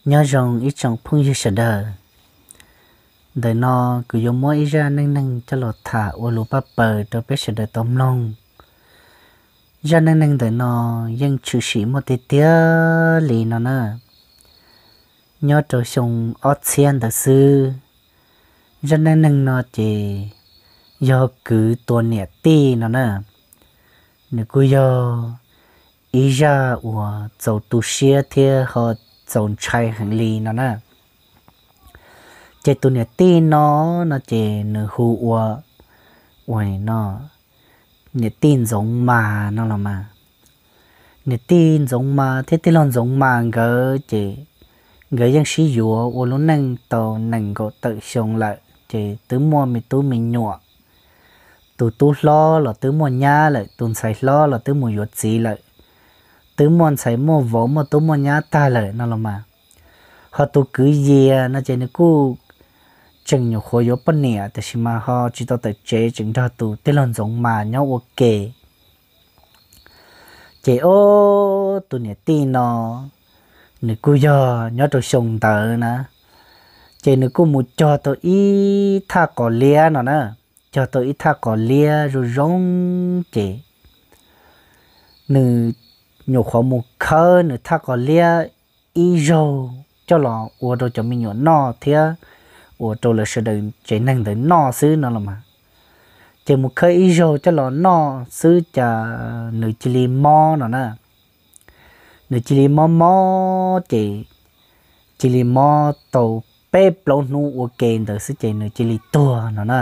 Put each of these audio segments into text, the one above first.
Nyob zoo ib tsoom phooj ywg sawv daws. Ntawm no kuv yuav muab ib zaj neej neeg coj los tham ua lus paj paws rau peb sawv daws tau mloog. Zaj neej neeg ntawm no yeej tshwm sim muaj tiag tiag li no na, nyob rau xyoo ob txhiab ntawd xwb. Zaj neej neeg no ces yog kwv tua niam tij no na. Nws kuj yog ib zaj uas txaus tu siab thiab ho txaus ntshai heev li no na. Ces tus niam tij no, no ces nws hu ua, ua no, niam tij Ntxoov Mas no los mas. Niam tij Ntxoov Mas thiab tij laug Ntxoov Mas nkawd ces nkawd yeej sib yuav ua lub neej tau nees nkaum tawm xyoo lawm ces twb muaj me tub me nyuam. Tus tub hlob los twb muaj nyab lawm, tus ntxhais hlob los twb mus yuav txiv lawm, twb muaj ntxhais muaj vauv muaj tub muaj nyab tag lawm no los mas. Ho tus kwv Yias no ces nws kuj tseem nyuam qhuav yuav poj niam tiam sis mas ho tsis tau tawm tsev, tseem nrog tus tij laug Ntxoov Mas nyob ua ke. Ces ob tus niam tij no, nws kuj yog nyob rau xyoo ntawd na, ces nws kuj mus cog tau ib thaj qos liab no na, cog tau ib thaj qos liab zoo zoo ces nws nyuam qhuav mus khawb nws thaj qos liab ib zaug coj los ua rau cov me nyuam noj thiab ua rau lawv sawv daws tsev neeg ntawd noj xwb no los mas. Ces mus khawb ib zaug coj los noj xwb cas nws cia li mob no na. Nws cia li mob mob ces cia li mob tau peb plaub hnub ua ke ntawd xwb ces nws cia li tuag no na.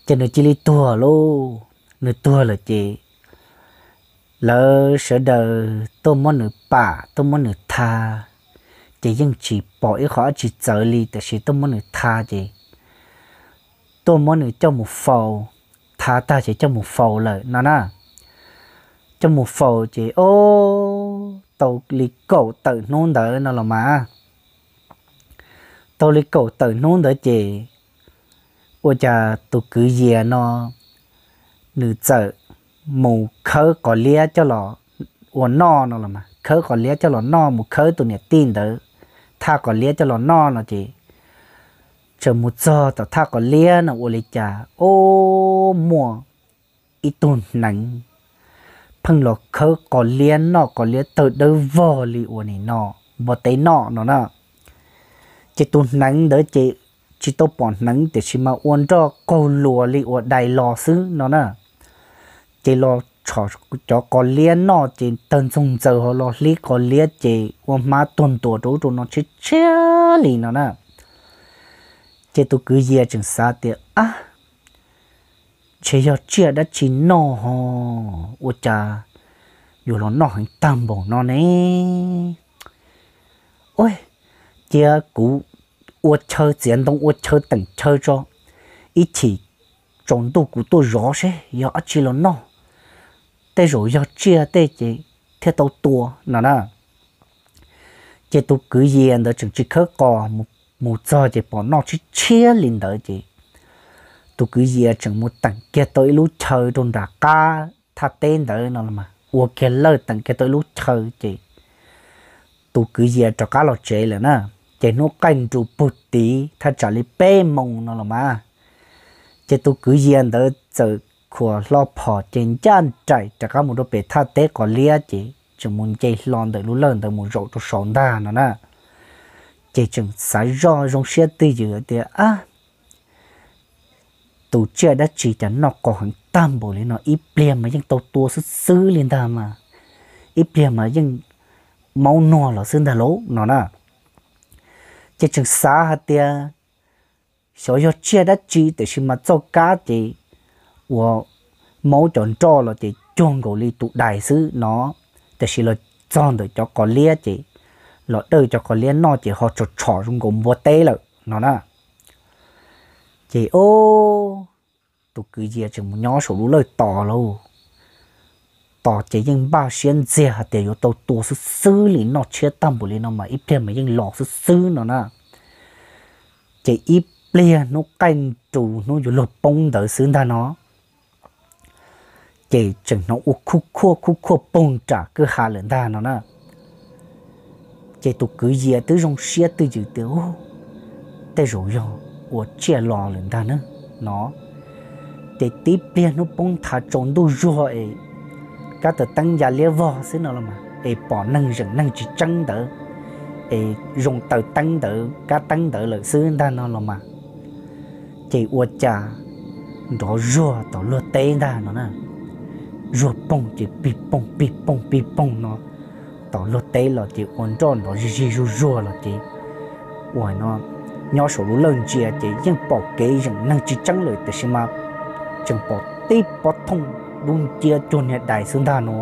Ces nws cia li tuag lauj, nws tuag lawm ces lawv sawv daws tuaj muab nws pam tuaj muab nws tha, ces yeej tsis pom ib qho dab tsi txawv li tiam sis tuaj muab nws tha ces tuaj muab nws coj mus faus, tha tag ces coj mus faus lawm no na. Coj mus faus ces ob tau li kaum tawm hnub ntawd no los mas. Tau li kaum tawm hnub ntawd ces ua cas tus kwv Yias no nws txawm mus khawb qos liab coj los ua noj no los mas, khawb qos liab coj los noj, mus khawb tus niam tij ntawd thaj qos liab coj los noj no ces txawm mus txog tom thaj qos liab no ua li cas ob muaj ib tug hneev pheej los khawb qos liab noj qos liab tawg dawb vog li uas nim no npua teb noj no na. Ces tus hneev ntawd ces tsis tau pom hneev tiam sis mas ua nroj qaug luas li uas dais los xwb no na. Ces los tshom cov qos liab noj ces tawg ntxoog ntxaws ho los hlib qos liab ces ua hmab tuag ntuas rau ub rau no tshiab tshiab li no na. Ces tus kwv Yias tseem xav tias ab, ntshe yog tsiaj dab tsi noj ho ua cas yuav los noj heev tag npaum no ne. Ua cia kuv ua chaw txiav ntoo ua chaw teem chaw tso, ib chim tsaus ntuj kuv tuaj zov seb yog dab tsi los noj, tej zaum yog tsiaj tej ces thiaj tau tua no na. Ces tus kwv Yias ntawd tseem tsis khawb qos, mus txog ces pom noj tshiab tshiab li ntawd ces tus kwv Yias tseem mus teem kiag tau ib lub chaw rau nram qab thaj teb ntawd no los mas, ua kiag lawj teem kiag tau ib lub chaw ces tus kwv Yias rov qab los tsev lawm na. Ces hnub qaij nrus pug tid thaj tsam li peb moos no los mas, ces tus kwv Yias ntawd txawm khuam hlo phom ces ncaj nraim rov qab mus rau pem thaj teb qos liab ces tseem mus nce hlo ntawm lub lawj ntawd mus zaum rau saud ntag no na. Ces tseem xav zoj zoo siab twj ywm tias ab, tus tsiaj dab tsi cas noj qos heev tag npaum li no, ib pliag mas yeej tau tua xwb xwb li ntag mas, ib pliag mas yeej maub nuag los xwb ntag lauj no na. Ces tseem xav hais tias xyov yog tsiaj dab tsi tiam sis mas txoj kab ces uas maub cov nroj los ces cuag nkaus li tus dais xwb no, tiam sis los txog ntawm cov qos liab ces los dawj cov qos liab noj ces ho tshom tshom zoo nkaus npua teb lawm no na. Ces o, tus kwv Yias tseem mus nyob saum lub lawj tos lauj, tos ces yeej npaj siab ntxiag hais tias yuav tau tua xwb xwb li, noj tshiab tag npaum li no mas ib pliag mas yeej los xwb xwb no na. Ces ib pliag hnub qaij nrus hnub yuav luag poob ntawd xwb ntag no, ces tseem hnov ua khuj khuaj khuj khuaj poog nram kwj ha lawm ntag no na. Ces tus kwv Yias twb zoo siab twj ywm tias, Ub, tej zaum yog ua tsiaj los lawm ntag na, no. Ces tib pliag hnub poob nthav tsaus ntuj zuag es kab taws teeb ya liab vog xwb no los mas, es pom neeg zeem neeg tsis tseeb ntawd, es zoo taws teeb ntawd kab teeb ntawd lawm xwb ntag no los mas. Ces ua cas nrov zuag tom luag teb ntag no na, zuag poog ces pig poog pig poog pig poog no, tom luag teb los ces ua nroj nrov zig zig zuag zuag los ces ua no, nyob saum lub lawj ntsia ces yeej pom kev zeem neeg tsis tseeb lawm tiam sis mas tseem pom tib pob thooj dub nciab cuag niag dais xwb ntag no.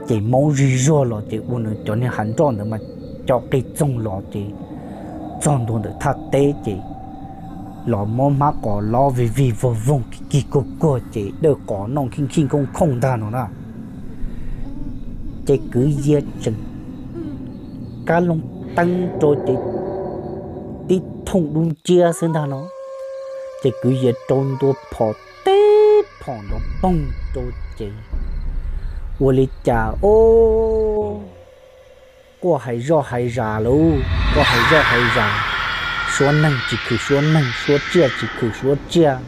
Ces maub zig zuag los ces ua nws cov niag hav nroj ntawd mas co qig txoog los ces txog ntua ntawm thaj teb ces los muab hmab qos lob vig vig voog voog kig kig kuag kuag ces dawj qos noj khij khij nkauj khooj ntag no na. Ces kwv Yias tseem kab loo teeb rau ces tib thooj dub nciab xwb ntag no. Ces kwv Yias rau ntua phom teb phom nrov poog rau ces ua li cas o, quaj hais zoj hais zas lauj, quaj hais zoj hais zas, suab neeg tsis khwm suab neeg, suab tsiaj tsis khwm suab tsiaj,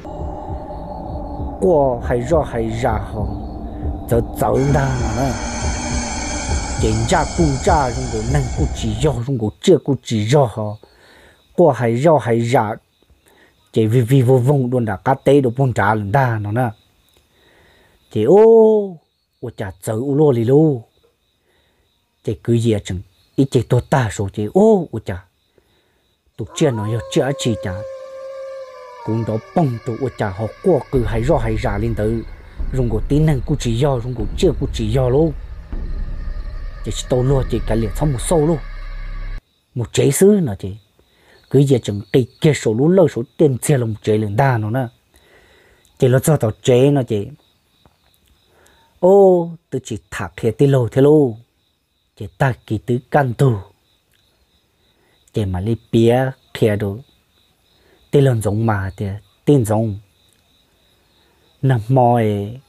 quaj hais zoj hais zas ho txawv txawv ntag no na. Ces ntsaj kuj ntsaj, zoo nkaus neeg kuj tsis yog, zoo nkaus tsiaj kuj tsis yog ho quaj hais zoj hais zas, ces vig vig voog voog dua nram qab teb dua puag nrad lawm ntag no na. Ces ub, ua cas txawv ua luaj li lauj. Ces kwv Yias tseem ib ce tuag tag saud ces ub, ua cas tus tsiaj no yog tsiaj dab tsi cas kuv nrov poog rau ua cas ho quaj qw hais zoj hais zas li ntawd, zoo nkaus tib neeg kuj tsis yog, zoo nkaus tsiaj kuj tsis yog lauj. Ces tsis tau luag ces kav liam txhob mus xauj lauj, mus tsev xwb no ces kwv Yias tseem nqis kiag saum lub lawj saud tiaj ntxiag los mus tsev lawm ntag no na. Ces los txog tom tsev no ces ub, twb tsis tham qhia tij laug thiab lauj. Ces tag kis twb kaj ntug, ces mam li piav qhia rau tij laug Ntxoov Mas tias, Tij Ntxoov, nag hmo es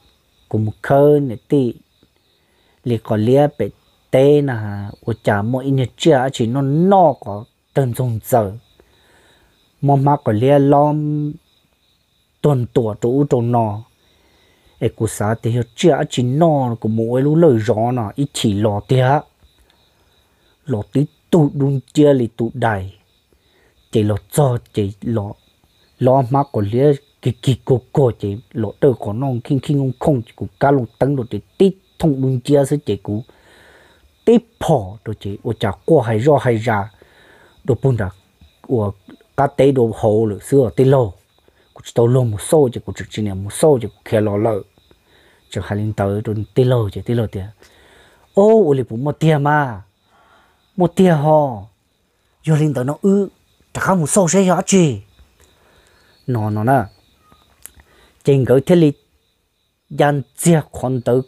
kuv mus khawb niam tij li qos liab pem teb na, ua cas muaj ib niag tsiaj dab tsi noj noj qos tawg ntxoog ntxaws, muab hmab qos liab lob tuag ntuas rau ub rau no, es kuv xav tias yog tsiaj dab tsi noj, kuv mus ua ib lub lawj zov no ib chim los tiag, los tib tug dub nciab li tus dais, ces los txog ces los lob hmab qos liab kig kig kuag kuag ces los dawj qos noj khij khij nkauj khooj ces kuv kab loo teeb rau ces tib thooj dub nciab xwb ces kuv tib phom rau ces ua cas quaj hais zoj hais zas dua puag nram ua qab teb dua hauv lawm xwb os tij laug. Kuv tsis tau luag mus xauj ces kuv tseem tsis niam mus xauj ces kuv khiav los lawm. Tseem hais li ntawd rau tij laug ces tij laug tias, Ob, ua li puas muaj tiag mas? Muaj tiag ho. Yog li ntawd no wb rov qab mus xauj seb yog dab tsi no no na. Ces nkawd thiaj li ya ntxiag qhov ntawd,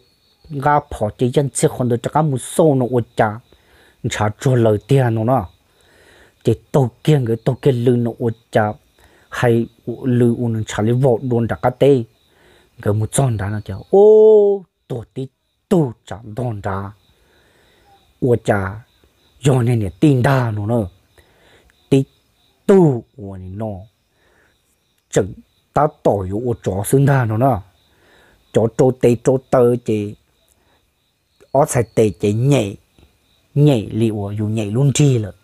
nqa phom ces ya ntxiag qhov ntawd rov qab mus xauj no ua cas ntshav tsuag lawm tiag no na. Ces taug kiag nkawd taug kiag lw no ua cas hais lw ua nws ntshav li vaum dua nram qab teb. Nkawd mus txog nrad no ces ub, tuag tib tug tsam ntog nrad, ua cas yog niag niam tij ntag no na. Tib tug ua nim no tseem tab tom yuav ua tsov xwb ntag no na. Cov rau tes rau taw ces ob txhais tes ces nyem, nyem li uas yus nyem lub nrig lawm,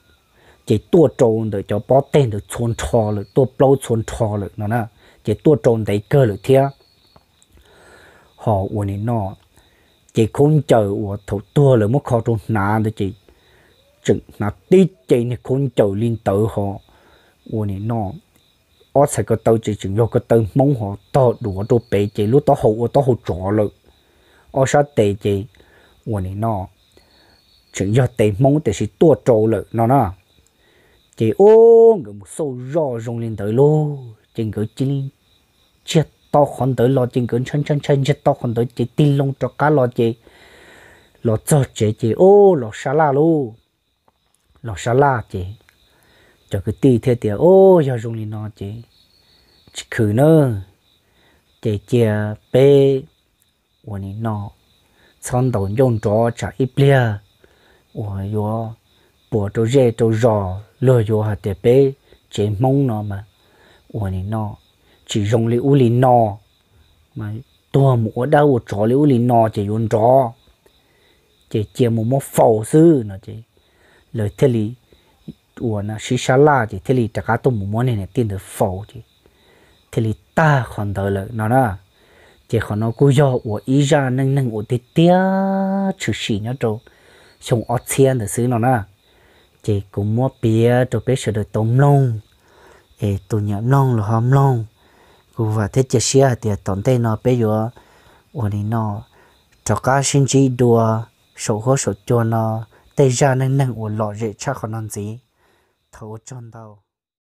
ces tuaj rau ntawm cov pob teg ntawd txhua nrho lawm, tuaj plaub txhua nrho lawm no na, ces tuaj rau ntev kawg lawm thiab. Ho ua nim no ces khaub ncaws uas thaum tuag lawv muab kho rau hnav ntawd ces tseem hnav tib ce niag khaub ncaws li ntawd ho ua nim no ob txhais ko taw ces tseem yog ko taw Hmoob ho tog duav rau pem ces lub taub hau ua taub hau tsov lawm. Ob sab tes ces ua nim no tseem yog tes Hmoob tiam sis tuaj rau lawm no na. Ces ub, nkawd mus xauj zoj zoo li ntawd lauj ces nkawd cia li ntsiag to qhov ntawd los ces nkawd ntshai ntshai ntshai ntsiag to qhov ntawd ces tig loo rov qab los ces los txog tsev ces ub, los sab laj lauj. Los sab laj ces cov kwv tij thiaj tias, Ub, yog zoo li no ces tsis khwm na, ces cia peb ua nim no txhob ntaus ncauj nrov tsam ib pliag uas yuav puas rau zej rau zos, luag yuav hais tias peb tsev Hmoob no mas uas nim no tsis zoo li ub li no, mas tuag mus ua dab ua tsov li ub li no ces yuav nrov, ces cia mus muab faus xwb no ces lawv thiaj li uas sib sab laj ces thiaj li rov qab tuaj mus muab niag niam tij ntawd faus ces thiaj li tag qhov ntawd lawm no na. Ces qhov no kuj yog uas ib zaj neej neeg uas tiag tiag tshwm sim nyob rau xyoo ob txhiab ntawd xwb no na. Ces kuv muab piav rau peb sawv daws tau mloog, es tus nyiam mloog los ho mloog. Kuv vam thiab cia siab hais tias tom ntej no peb yuav uas nim no rov qab sib ntsib dua saum huab saum cua no tej zaj neej neeg uas lom zem tshaj qhov no ntxiv. Thov ua tsaug ntau.